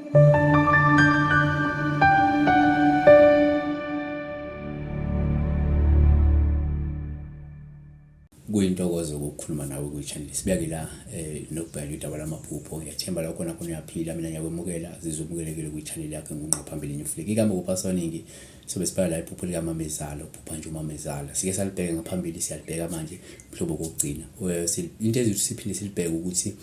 Kuyintokozo ukukhuluma nawe kwi-channel. Sibeke la nokubheka udaba lwamaphupho. Ngiyathemba la khona khona uyaphila, mina ngiyakwemukela, zizwe umukelekile kwi-channel yakho engunqa phambili Nyufliki. Igama kuphaswaningi sobe sibhala la iphupho likamamezala, uphupha nje umamezala. Sike salibheka ngaphambili, siyalibheka manje mhlobo kokugcina. Into ezithi siphinde silibheke ukuthi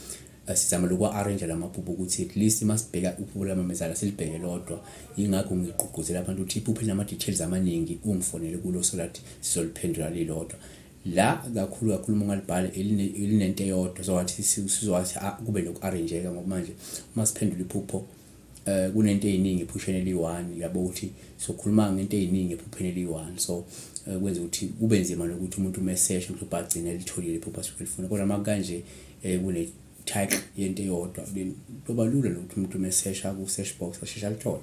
sizama lokwa-arrange la maphupho ukuthi at least uma sibheka iphupho lamamezala silibheke lodwa. Yingakho ngigqugquzela abantu ukuthi iphupho elinama-details amaningi ungifonele kulo so that sizoliphendula lilodwa. La kakhulu kakhulu uma ungalibhala elinento eyodwa sowathi sizowathi kube noku-arrange-eka ngoba manje uma siphendula iphupho kunento ey'ningi ephusheni eliyi-one, yabo ukuthi sokhuluma ngento ey'ningi ephupheni eliyi-one. So kwenza ukuthi kube nzima nokuthi umuntu uma esesha mhlawumbe agcine elitholile iphupho asuke elifuna, kodwa uma kukanje kune-title yento eyodwa kuyoba lula nokuthi umuntu uma esesha ku-search box asheshe alithole,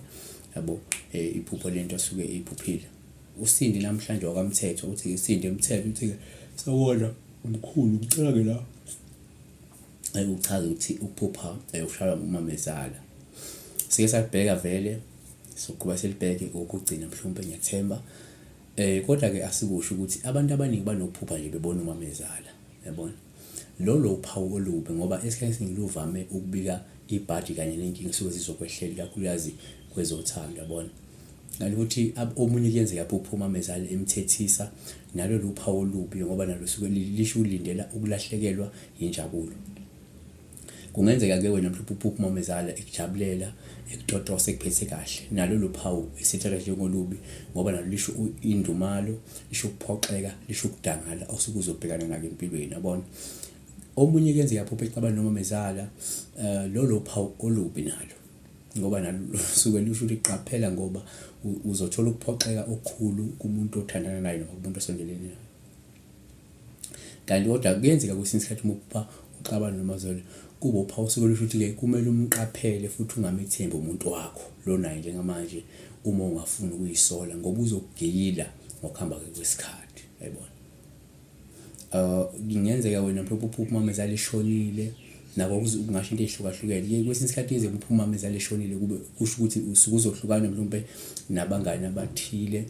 yabo, iphupho lento asuke eyiphuphile. USindi namhlanje wakaMthetho uthi-ke Sindi Mthetho uthi-ke sawubona mkhulu ngicela-ke la uchaze ukuthi ukuphupha ushaywa ngumamezala. Sike salibheka vele soqhuba silibheke okugcina mhlawumbe ngiyathemba. Kodwa-ke asikusho ukuthi abantu abaningi banokuphupha nje bebona umamezala, yabona. Lolo uphawu olubi ngoba esikhathini esiningi luvame ukubika ibhadi kanye nenkinga esuke zizokwehlela ikakhulukazi kwezothando, yabona. Kanti futhi omunye kuyenzeka aphuphe umamezala emthethisa, nalolo uphawu olubi ngoba nalo suke lisho ulindela ukulahlekelwa yinjabulo. Kungenzeka-ke wena mhlawumbe uphuphe umamezala ekujabulela, ekutotosa, ekuphethe kahle. Nalolu phawu esithatha njengolubi ngoba nalo lisho indumalo, lisho ukuphoxeka, lisho ukudangala osuke uzobhekana nako empilweni, yabona. Omunye kuyenzeka aphuphe exabana nomamezala, lolo phawu olubi nalo ngoba nalo lusuke lusho ukuthi qaphela ngoba uzothola ukuphoxeka okukhulu kumuntu othandana naye noma kumuntu osondelene naye. Kanti kodwa kuyenzeka kwesinye isikhathi uma uphupha uxabana nomazolo kube uphawu osuke lusho ukuthi-ke kumele umqaphele futhi ungamethembi umuntu wakho lo naye njengamanje uma ungafuni ukuyisola ngoba uzokugila ngokuhamba-ke kwesikhathi, yayibona. Kungenzeka wena mhlawumbe uphuphe umamezala eshonile nako kungasho into ey'hlukahlukene. Kwesinye isikhathi kuyenzeka uphuphe umamezala eshonile kube kusho ukuthi usuke uzohlukana mhlawumpe nabangani abathile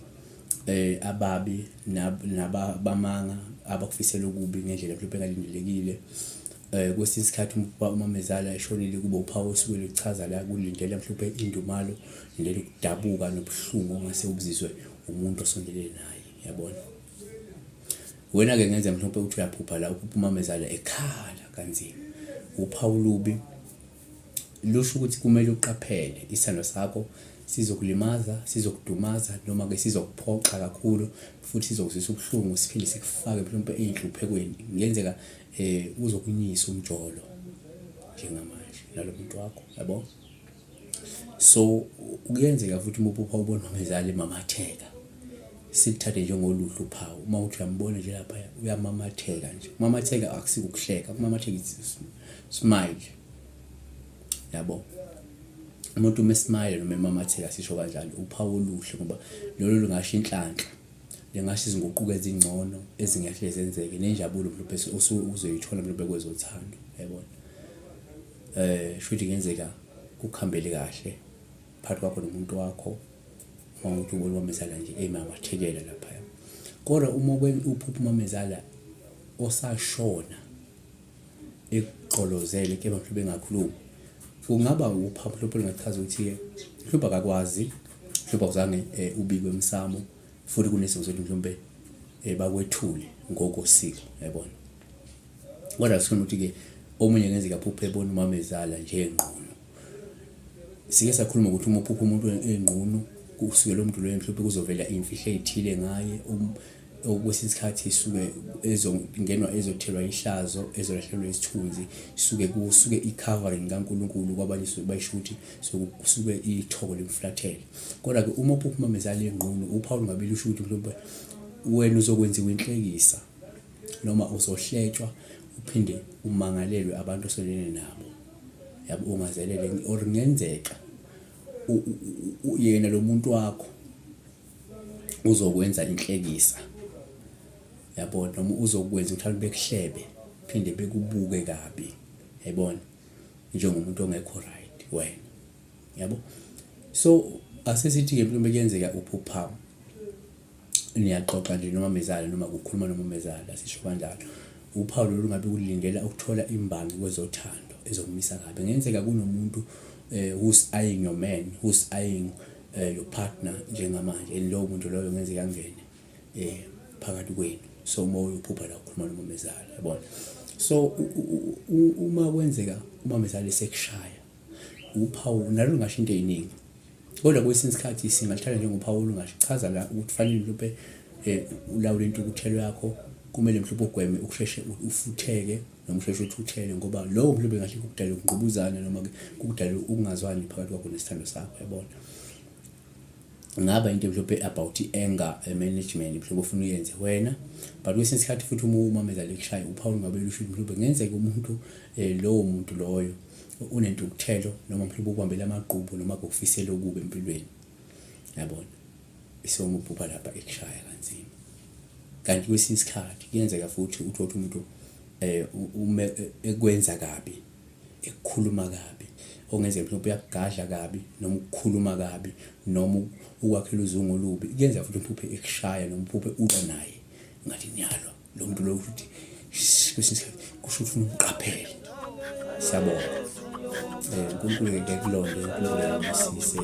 ababi nabamanga abakufisela okubi ngendlela mhlawumpe engalindelekile. Kwesinye isikhathi umamezala eshonile kube uphawu osuke luchaza la kulindela mhlawumpe indumalo, lindela ukudabuka nobuhlungu ongase ubuzizwe umuntu osondelene naye, yabona. Wena-ke kungenzeka mhlawumpe uthi uyaphupha la uphupha umamezala ekhala kanzima. Uphawu olubi lusho ukuthi kumele uqaphele isithando sakho sizokulimaza, sizokudumaza noma-ke sizokuphoxa kakhulu futhi sizokuzwisa ubuhlungu siphinde sikufake mhlawumpe ey'nhluphekweni. Kungenzeka uzokunyisa umjolo njengamanje nalo muntu wakho, yabo. So kuyenzeka futhi uma uphupha ubona umamezala emamatheka, sikuthathe njengoluhle uphawu. Uma uthi uyambona nje laphaya uyamamatheka nje. Ukumamatheka akusiko ukuhleka, ukumamatheka it's smile, yabo. Umuntu uma esmayila noma emamatheka sisho kanjalo uphawu oluhle ngoba lolo lungasho inhlanhla, lingasho izinguquko ezingcono ezingahle zenzeke nenjabulo mhlawumbe osuke uzoyithola mhlawumbe kwezothando, yayibona. Shuthi kungenzeka kukuhambele kahle phakathi kwakho nomuntu wakho uma ukuthi ubona umamezala nje emamathekela laphaya. Kodwa uma uphupha umamezala osashona ekugqolozele kepha mhlawumbe engakhulumi, kungaba uphawu mhlawumbe olungachaza ukuthi-ke mhlawumbe akakwazi, mhlawumbe awuzange ubikwe emsamo futhi kunesimo sokuthi mhlawumbe bakwethule ngokosiko, yabona. Kodwa sifuna ukuthi-ke omunye kungenzeka aphuphe ebona umamezala nje enqunu. Sike sakhuluma ukuthi uma uphupha umuntu enqunu kusuke lo muntu loyo mhlawumbe kuzovela iy'mfihlo ey'thile ngaye okwesinye isikhathi isuke ezongenwa ezothelwa ihlazo ezolahlekelwa isithunzi suke kusuke i-covering kaNkulunkulu kwabanye suke bayisho ukuthi kusuke ithoko limfulathele. Kodwa-ke uma uphupha umamezala enqunu uphawu lungabe lusho ukuthi mhlawumbe wena uzokwenziwa inhlekisa noma uzohletshwa uphinde umangalelwe abantu osondelene nabo, yabo, ungazelele or kungenzeka yena lo muntu wakho uzokwenza inhlekisa, yabo, noma uzokwenza ukuthi abantu bekuhlebe phinde bekubuke kabi, yayibona, njengomuntu ongekho right wena. Yabo, so asesithi-ke mhlawumbe kuyenzeka uphupha niyaxoxa nje nomamezala noma kukhuluma nomamezala, asisho kanjalo. Uphawu lolu ngabe kulindela ukuthola imbangi kwezothando ezokumisa kabi. Kungenzeka kunomuntu who's eyeing your man, who's eyeing your partner njengamanje, and lowo muntu loyo kungenzeka angene phakathi kwenu. So uma uyophupha la ukhuluma nomamezala, yabona. So uma kwenzeka umamezala esekushaya, uphawu nalo lungasho into ey'ningi, kodwa kwesinye isikhathi singaluthatha njengophawu olungasho chaza la ukuthi fanele mhlawumbe ulawule intukuthelo yakho. Kumele mhlawumbe ugweme ukusheshe ufutheke noma usheshe uthukuthele, ngoba lowo mhlawumbe ngahle kukudale ukungqubuzana noma-ke kukudale ukungazwani phakathi kwakho nesithando sakho, yabona. Ngaba into mhlawumbe about i-anger management mhlawumbe ofuna uyenze wena. But kwesinye isikhathi futhi uma umamezala ekushaya, uphawu lungabe lusho ukuthi mhlawumbe kungenzeka umuntu lowo muntu loyo unentukuthelo noma mhlawumbe ukubambela amagqubu noma akufisela okubi empilweni, yabona. So uma uphupha lapha ekushaya kanzima. Kanti kwesinye isikhathi kuyenzeka futhi uthole ukuthi umuntu ume ekwenza kabi, ekukhuluma kabi, okungenzeka mhlawumbe uyakugadla kabi noma ukukhuluma kabi noma ukwakhela uzungu olubi. Kuyenzeka futhi uphuphe ekushaya noma uphuphe ulwa naye ngathi niyalwa lo muntu loyo, futhi kwesinye isikhathi kusho ukuthi ufuna umqaphele. Siyabonga. UNkulunkulu ke kulonde, uNkulunkulu akubusise.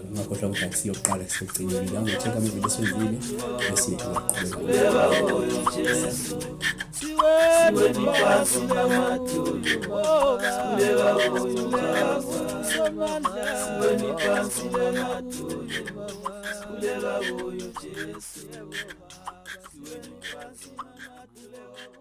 Ungakhohlwa ukuthi akusiyo kuqala kusegcinile. Ngangocheck amavidiyo esiwenzile bese uyaqhubeka. Siweni phansi namadolo, sikhuleka kuyo Baba. Siweni phansi namadolo, sikhuleka kuyo Jesu. Siweni phansi namadolo.